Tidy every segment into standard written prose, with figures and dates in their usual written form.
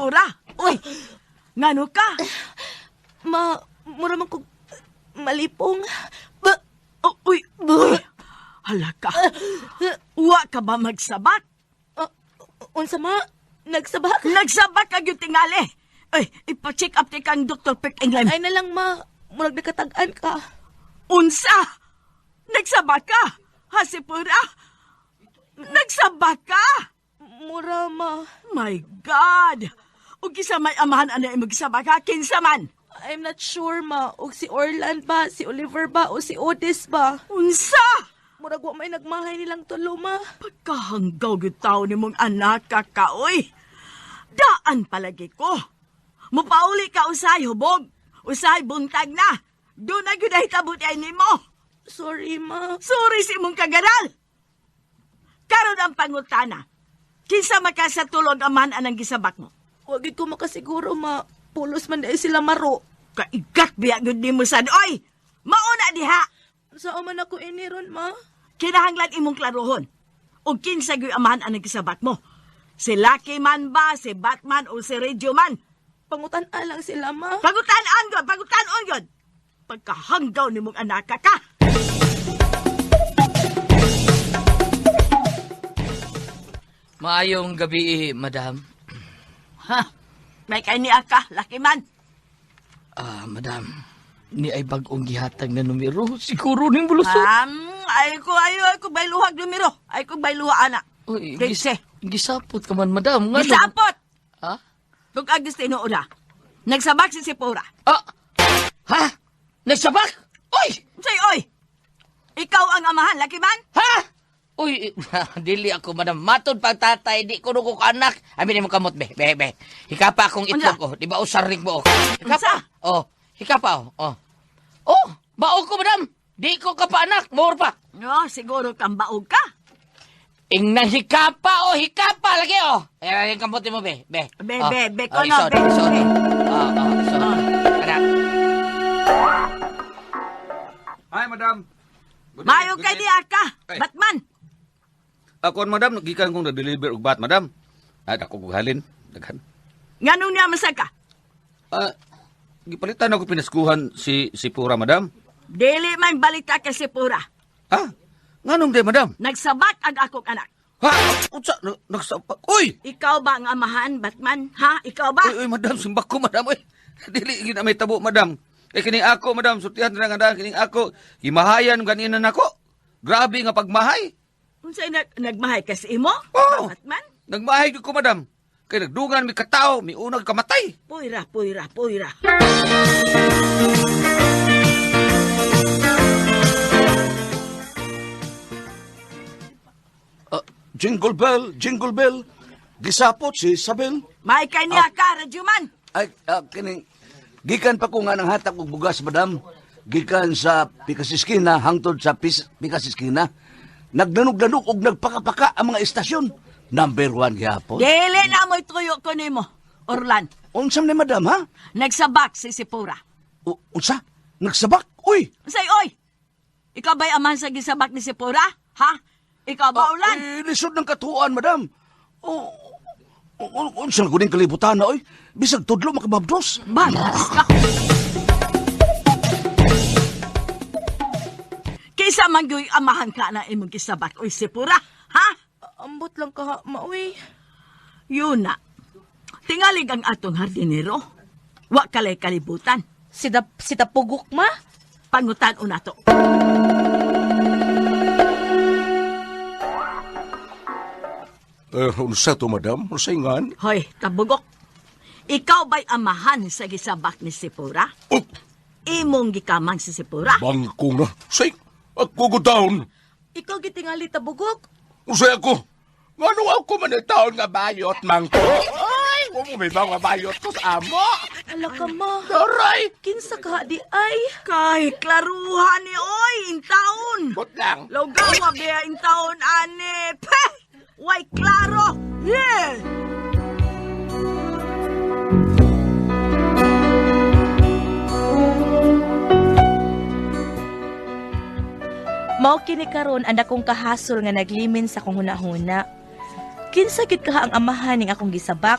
Sipura? Uy, ngano ka? Ma, mura man kog malipong. Oh, uy, uy. Hala ka. Wa ka ba magsabak? Unsa ma? Nagsabak? Nagsabak ka gyud tingali. Ay, ipa-check up ti kang Dr. Peck England. Ay na lang ma, murag nakatag-an ka. Unsa? Nagsabak ka? Ha, Sipura? Nagsabak ka? Mura ma. My God! Ug kinsa may amahan ana imong gisabak ha? Kinsa man? I'm not sure ma. Og si Orlan ba, si Oliver ba, o si Otis ba? Unsa? Murag wa may nagmahay nilang tulo ma. Pagkahanggaw gyud tawo nimong anak ka kaoy. Daan palagi ko. Mupauli ka usay hubog. Usay buntag na. Doon na gyud ay tabot ay nimo. Sorry ma. Sorry si imong kagaral. Karon ang pangutana. Kinsa makasatulog amahan anang gisabak mo? Wa gyud ko makasiguro ma. Pulos man dahil sila maro. Kaigat biya gyud nimo sad oy. Mauna diha. Saan man ako iniron ma? Kinahanglan imong klarohon. Og kinsa gyud amahan anang gisabak mo? Si Lucky man ba, si Batman o si Radio man? Pangutan-a lang sila ma. Pagutan-an gyud, pagutan-on gyud. Pagkahanggaw nimong anak ka. Maayong gabi, madam. Ha? May kay niya ka, Lucky man. Ah, madam. Ni ay bag-ong gihatag na numero. Siguro ning bulusot. Ay ko ayo ay ko bayluhag numero. Ay ko bayluha ana. Uy, Gise. gisapot ka man, madam. Ngano? Gisapot. Ha? Tug Agustino ora. Nagsabak si Sipora. Ah! Ha? Nagsabak? Uy! Say oy. Ikaw ang amahan, Lucky man? Ha? Uy, dili ako, madam. Matod pag tatay, di ko ko anak. Amin mo kamot, be, be, be. Hikapa akong itlog, oh. Di ba usaring mo, oh. Hikapa. Unsa? Oh, hikapa, oh. Oh, oh baog ko, madam. Di ko ka pa anak. More pa. No, siguro kang baog ka. Ingnan hikapa, oh, hikapa lagi, oh. Ayan, yung kamot mo, be, be. Be, Oh. be, be, Oh, kono, isod, be, isod. be. Oh, oh, isod. Anak. Hi, madam. Good Mayo evening, kay good niya ka, Ay. Batman. Ako, madam, gikan kong na-deliver og bat, madam. Ay, ako kong halin. Daghan. Nganong niya masag ka? Ah, gipalitan ako pinaskuhan si Pura, madam. Dili man balita kay Sipora. Ha? Nganong di, madam? Nagsabak ang akong anak. Ha? Unsa? Nagsabak? Uy! Ikaw ba ang amahan, Batman? Ha? Ikaw ba? Uy, uy, madam, simbak ko, madam. Uy, dili gid na may tabo, madam. Eh, kining ako, madam, sultihan na nga daan, kining ako. Gimahayan ganinan nako. Grabe nga pagmahay. Unsay nagmahay ka sa imo? Oo. Batman? Nagmahay gyud ko, madam. Kay nagdungan mi katao, mi unag kamatay. Puyra, puyra, puyra. Jingle bell, jingle bell. Gisapot si Isabel. May kay niya ka, Radyoman. Ay, kining gikan pa ko nga nang hatak og bugas, madam. Gikan sa Pikasiskina hangtod sa Pikasiskina. Nagdanog-danog og nagpakapaka ang mga istasyon. Number 1 gihapon. Dili na mo'y tuyo ko nimo, Orlan. Unsa man ni madam, ha? Nagsabak si Sipora. Unsa? Nagsabak? Uy! Say, oy! Ikaw ba'y amahan sa gisabak ni Sipora? Ha? Ikaw ba, Orlan? Eh, lisod ng katuan, madam. Unsa na kuning kalibutan na, oy? Bisag tudlo makababdos. Balas ka! Kaysa man gyud amahan ka na imong gisabak, oy Sipora, ha? Ambot lang ka, ma, uy. Yun na. Tingalig ang atong hardinero. Wa kalay kalibutan. Si Tapugok, ma? Pangutan una to. Unsa to, madam? Unsa ingan? Hoy, Tabugok. Ikaw ba'y amahan sa gisabak ni Sipora? Oh, Imong gikamang si Sipora? bangkong na. Say, ako go down. Ikaw gitingali, Tabugok? Unsay ako? Ngano ako man taon nga bayot, mangko? Ay, wa mo may nga bayot ko sa amo. Ala ka, ma. Aray! Kinsa ka di ay? Kay, klaruhan ni oy, intaon. Bot lang. Lugawa biya intaon, ane. Peh! Way klaro! Yeah! Mao kini karon ang akong kahasol nga naglimin sa akong hunahuna. Kinsa gid kaha ang amahan ning akong gisabak?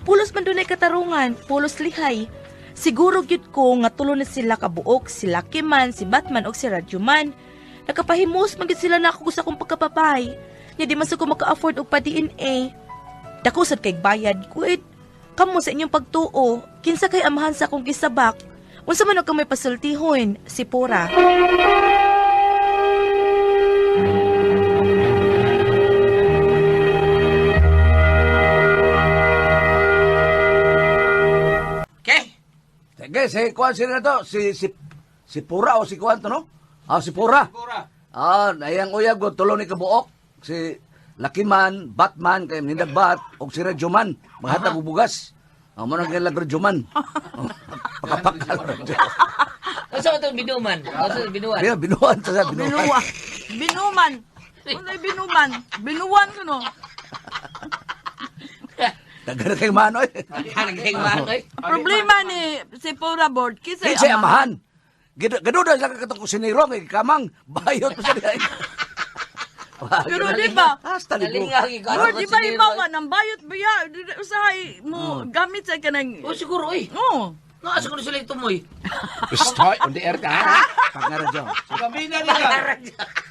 Pulos man dunay katarungan, pulos lihay. Siguro gyud ko nga tulo na sila kabuok, si Lucky Man, si Batman og si Radyoman. Nakapahimos man gyud sila nako sa akong pagkapapay. Nya di man sa ko maka-afford og pa-DNA. Dako sad kay bayad kuit. Kamo sa inyong pagtuo, kinsa kay amahan sa akong gisabak? Unsa man og kamay pasultihon, si Pura. Okay. Sige, si Kuan sila na to. Si Pura o si Kuan to, no? Ah, si Pura. Pura. Ah, nayang uyab ko, tulo ni kabuok. Si Lakiman, Batman, kay Nindag Bat, o si Radyoman. Maghatag og bugas. Ang mo nang kailang Radyoman. Pakapakal. Unsa man tong binuman? Unsa tong binuan? Kaya binuan ta sa binuan. Binuwa. Binuman. Unay binuman. Binuwan ko no. Daghan na kay manoy. Naging manoy. Problema ni si Pura Board kisay Kinsay amahan. Gaduda sila katong kusinero kay kamang bayot pa sa diay. Pero di ba? Hasta libo. Nalingaw ko. Lord, di ba ibaw nga nang bayot ba ya? Usahay mo gamit sa kanang. Oh, siguro oy. Oo. Naa siguro sila tumoy. Stoy, on the air ka. ha? Pangaradyo. Mabina ni Gab.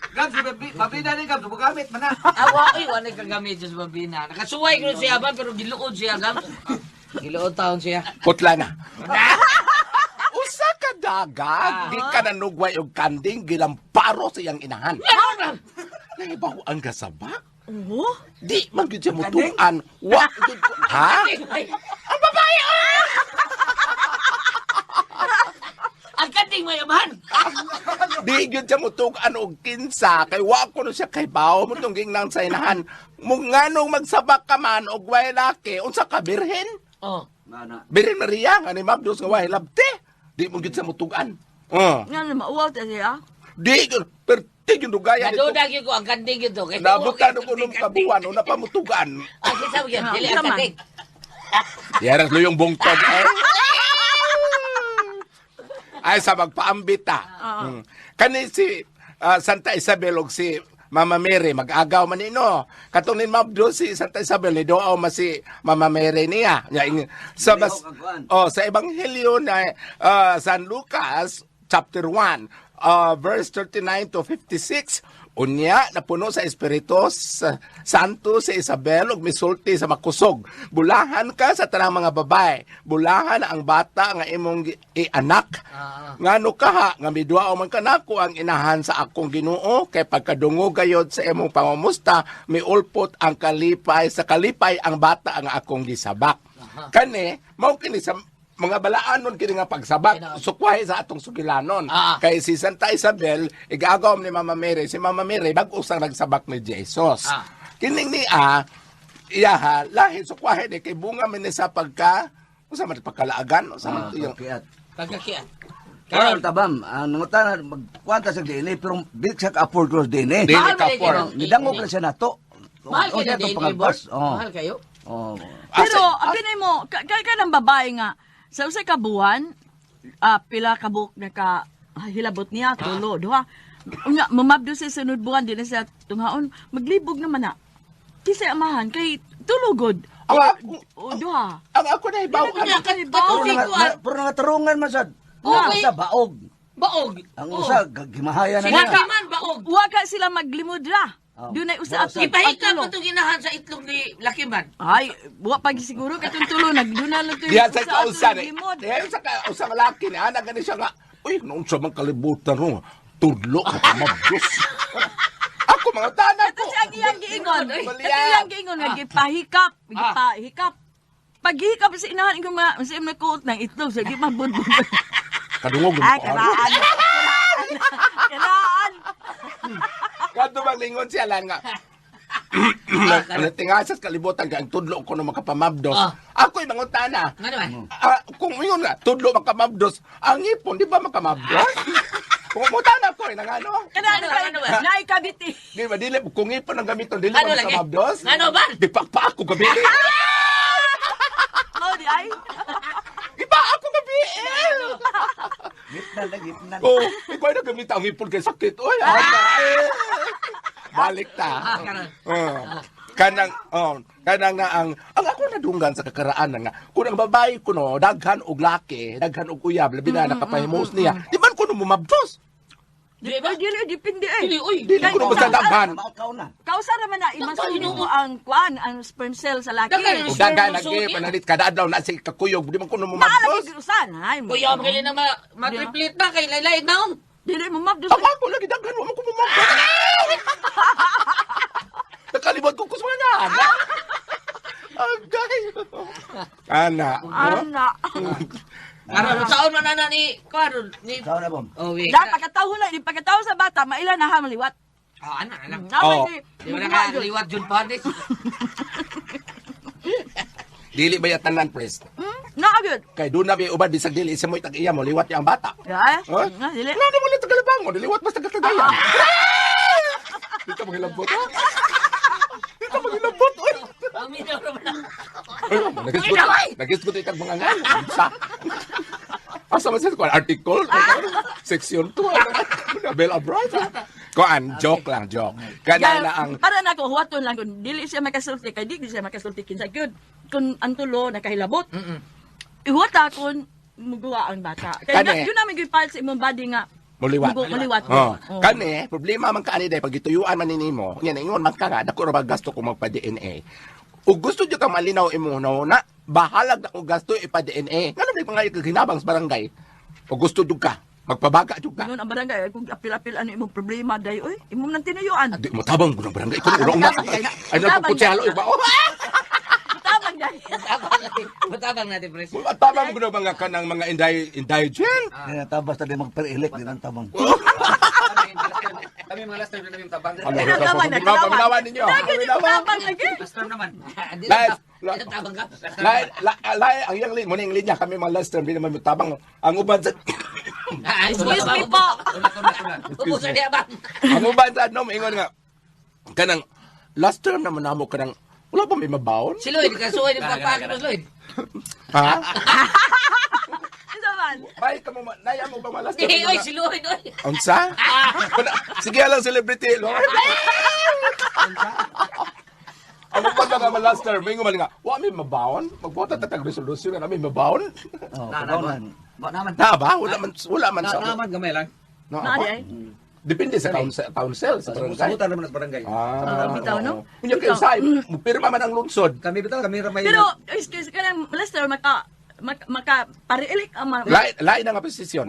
Gab, si mabina ni Gab, gamit man na. Awa oy, wala kang gamit sa babina. Nakasuway ko siya ba pero giluod siya gam. Giluod taon siya. Putla na. Usa ka daga, di ka nanugway og kanding gilamparo sa iyang inahan. Nahibaw ang kasabak? Oo. Di man gyud siya mutuan. Wa gyud ko. Ha? Ang babae! ah! Ang kanding may amahan. Di gyud siya mutuan og kinsa kay wa ko no siya kay bawo mo tong gingnan sa inahan. Mo nganong magsabak ka man og way laki unsa ka birhen? Oh. Mana. Birhen Maria nga ni Mabdos nga way labte. Di mo gyud siya mutuan. Oh. Nga na mauwaw ta siya. Di gyud perti gyud dugaya dito. Naduda gyud ko ang kanding gyud to. Kay Nabutan ko nung kabuan una pa mutugan. Ang kinsa gyud dili ang Unsa man? kanding. Yaras luyong bungtod eh. Ay sa magpaambita. Kani si Santa Isabel og si Mama Mary mag-agaw man ino. Katong nin mabdo si Santa Isabel ni doaw man si Mama Mary niya. Nya sa bas, Lihok ang kuan. oh, sa ebanghelyo na San Lucas chapter 1 verse 39 to 56. Unya napuno sa Espiritu sa Santo si Isabel ug misulti sa makusog. Bulahan ka sa tanang mga babae. Bulahan ang bata nga imong ianak. Ngano kaha nga miduaw man kanako ang inahan sa akong Ginoo kay pagkadungog gayod sa imong pangumusta miulpot ang kalipay sa kalipay ang bata ang akong gisabak. Kani mao kini sa mga balaanon kini nga pagsabak sukwahi sa atong sugilanon. Kay si Santa Isabel igagaw ni Mama Mary, si Mama Mary bag-o sang nagsabak ni Jesus. Kining niya iyaha lahi sukwahi ni kay bunga man ni sa pagka unsa man pagkalaagan unsa man to yung Kiat. Pagkakian. Karon tabam, ang nangutana magkwanta sa DNA pero di siya ka-afford ko sa DNA. Dili Mahal ka ba afford. kayo? Nidangog lang siya nato. Mahal O, kayo siya na itong DNA pangagpas. board. Oo. Mahal kayo. Oo. Pero apinay mo kay ka ng babae nga sa usa ka buwan pila ka buok naka hilabot niya tulo duha. Unya mamabdo sa sunod buwan di na siya tunghaon maglibog naman na. Kisay amahan kay tulugod. Ang ako- O duha. Ang ako na hibaw Dili na kahibaw. Pero Kasi nga, kuan. pero nangatarungan man sad. Okay. Ang usa baog. Baog. Ang Oh. usa gimahaya na Si niya. Lucky Man baog. Wa ka sila maglimod ra. Oh. Dunay usa ato. Ipahika atulo. pa itong inahan sa itlog ni Lucky Man. Ay, wa pag siguro katong tulo nagduna lang to Diyan sa usa ato kausa ni. naglimod. Diyan sa kausa nga laki ni anak gani siya nga. Uy, noon sa mga kalibutan ro. Tudlo ka pa mabdos. Ako mga tanan Ito ko. siya ang iyang giingon. Ay, Ito iyang giingon nga gipahikap, gipahikap. Paghikap sa inahan ko mga sa imong kuot ng itlog sa gimabudbud. Kadungog Ay, ko. karaan. Karaan. Karaan. Kadto bang lingon siya lan nga. Natingasas kalibutan kay ang tudlo ko no makapamabdos. Ako'y mangutana. Nga naman. Kung yun nga, tudlo makamabdos, ang ipon, di ba makamabdos? Kung mutana ko, nangano? Karaan Ano, kay ano ba? naikabiti. Di ba, dili, kung ipon ang gamiton, dili Ano ba lagi? makamabdos? Ano ba? Di pa ako gabi. Mao di ay. Iba ako gabi. Gitnan na gitnan. Oh, ikaw na gamit ang ipon kay sakit. Oy, ana. Eh. Balik ta. Karon. Oh. Kanang oh, kanang nga ang ako nadunggan sa kakaraan na nga kung ang babae kuno daghan og laki, daghan og uyab, labi na nakapahimos niya. Di man kuno mumabdos. Di ba? Ay, dili, depende eh. Dili, uy. Dili kuno basta daghan. Makaw na. Kausa raman na imasulod mo ang kuan, ang sperm cell sa laki. Daghan Ug daghan lagi panalit kada adlaw na si kakuyog, di man kuno Naalagi mumabdos. ginusan, hay. Kuya, magaling na ma-triplet na kay laylay na. Dili mo mabdos. Ang ako lagi daghan wa man ko mumabdos. Nakalimot ko kusma na. Agay. Ana. Ana. Aron saon man ana ni karon ni Sao na bom? Oh, wait. Dahil pagkatawo na, di pagkatawo sa bata, maila na ha maliwat. Ah, ana ana. Naman Oh. di, Di ba na ka liwat jud pa dis? Dili ba tanan pres? Naagod. Kay doon na may uban bisag dili sa mo'y tag-iya mo liwat niya ang bata. Ya, Huh? nga dili. Wala na mo lang tagalabang mo, diliwat mas taga-tagayan. Dito magilabot, ha? Dito magilabot, oy. Paminaw ra man. Nagisgot, nagisgot itag mga ngan. Sa. Asa man siya kuan article, section 2, Nobel abroad. Kuan, joke lang, joke. Kana na ang para na ako huwaton lang kung dili siya makasulti kay di siya makasulti kinsa gyud kung ang tulo nakahilabot. Ihuwata kung muguwa ang bata. Kay Kani. na, yun namin gyud sa imong body nga Muliwat. Muliwat. Oh. Oh. Kani, problema man kaani day pag gituyuan man nimo. Nya ingon man ka nga dako ra ba gasto kung magpa-DNA. Ug gusto jud ka malinaw imong na bahalag na kung gasto ipa-DNA. Ngano may mga ginabang sa barangay? Ug gusto jud ka, magpabaga jud ka. Ingon ang barangay kung apil-apil ano imong problema day oy, imong nang tinuyuan. Di mo tabang ko ng barangay ko una una. Ay nagpuputsalo iba. Oh. Tabang day. Matabang natin, pres. Tabang ko ng mga kanang mga indigent. Kaya tabas ta di magper-elect din ang tabang. Kami mga last time na namin tabang. Ano Tabang na, paminawan ninyo? Daghan yung tabang lagi. Last term naman. Tabang ka. Lain, lain, ang iyang mo na yung linya kami mga last term, di naman mo tabang. Ang uban sa, Excuse me po. Ubus na diya ba? ang uban sa ano, maingon nga, kanang, last term naman namo kanang, wala pa may mabaon? Si Lloyd, kasuoy ni Papa mo Lloyd. Ha? Unsa man? Bay ka mo, naya mo ba mga last term? Di, oy, si Lloyd, oy. Unsa? Sige lang, celebrity. Ang uban nga mga last term, maingon man nga, wa may mabaon? Magbuhat na tatag resolusyon na may mabaon? Oh, pagkaunan. Ba naman. Na ba? Wala man sa. Na naman gamay lang. Na Naa ba? di ay. Depende sa council, sa barangay. Sabutan naman sa barangay. Ah, Bitaw, no? Unya kayo Bitaw. sa mupirma man ang lungsod. Kami bitaw kami ramay. Pero excuse ka lang Lester maka maka, maka pare-elect ang ma- Lain, lain ang posisyon.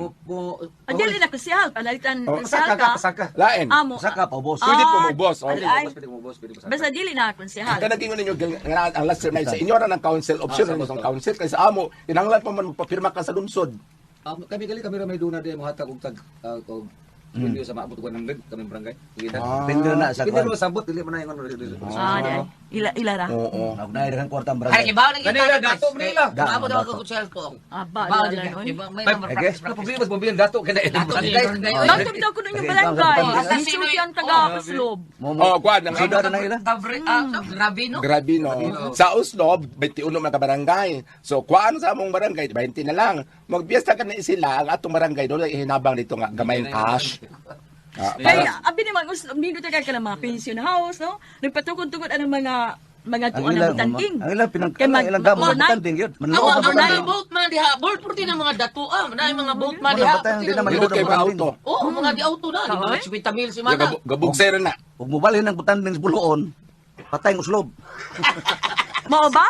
Ah, dili na kusihal panalitan Oh, kusihal Saka ka. ka, saka. Lain. Amo. Saka pa boss. Pwede po maubos, oh. Ay, ay. Pwede mo boss, pwede mo Basta dili na konsehal. Kaya naging ninyo nga ang last term na sa inyo ra ng council option Ah, sa sa council kaysa amo kinahanglan pa man magpapirma ka sa lungsod. Kami gali kami ramay doon na di mo hatag og tag og review sa maabot 100 kami barangay. Sige na. Depende na sa Depende kwan. mo sabot dili man na ingon. Ah, di ay. Ila ila ra. Oo. Ako na ilang kwarta ang Ay, barangay. ibaw lagi. Kanila, dato Manila. Maabot ako kung kusihal ko. Aba, Bawo di jud lang, ka. oy. Di ba, may number Okay. practice, Na practice. problema sa pambilin dato kay Dato nila barangay. oy. Dato bitaw kuno inyong barangay. Basta Ang sino ang taga Paslob. Oh, kuan ang Suda na ila. Grabe, no? Grabe no. Sa Oslob, 21 mga barangay. So kuan sa among barangay, 20 na lang. Magbiesta ka na sila ang atong barangay doon ay hinabang dito nga gamay cash. Ah, Kaya abi naman Oslob nindot ka ng mga pension house, no? Nagpatukod-tukod ang mga Ang kuan ng ilang butanding. ang ilang pinang Kay ang ilang gamo sa overnight. butanding yun. Awa, Manloob ang ang butanding. mga boatman diha. Board purti ng mga datua. Na yung mga boatman Wala diha. ba tayong di naman Dito kay mga auto. Oo, mga di auto na. Di mga 50 mil si mana. Gabugsera na. Ug mobalhin ang butanding sa buluon. Patay ang uslob. Mao ba?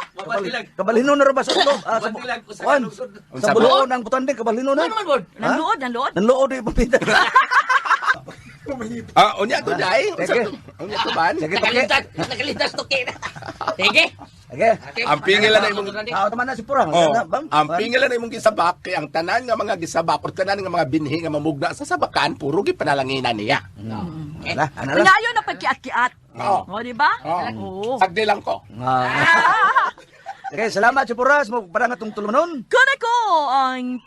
Kabalhino na ra ba sa uslob? Ah, sa, Bandilag, usa ka kuan. lungsod. Sa buluon ang butanding kabalhino na. Ano man, board? Ha? Nanluod, nanluod. Nanluod di pamita. Ah, unya to dai. Sige. Unya to ban. Sige toke. Nakalintas, nakalintas to kina. Sige. Okay. Ang pingil na imong Ah, tama na si Purang. Oh, Na, bam. ang pingil na imong gisabak kay ang tanan nga mga gisabak or tanan nga mga binhi nga mamugna sa sabakan puro gipanalanginan niya. Ala, ana lang. Kanya ayo na pagkiat-kiat. Oo. O, di ba? Oh. Oo. Sagdi lang ko. Ah. Okay, salamat si Puras mo parang atong tulumanon. Kuna ko ang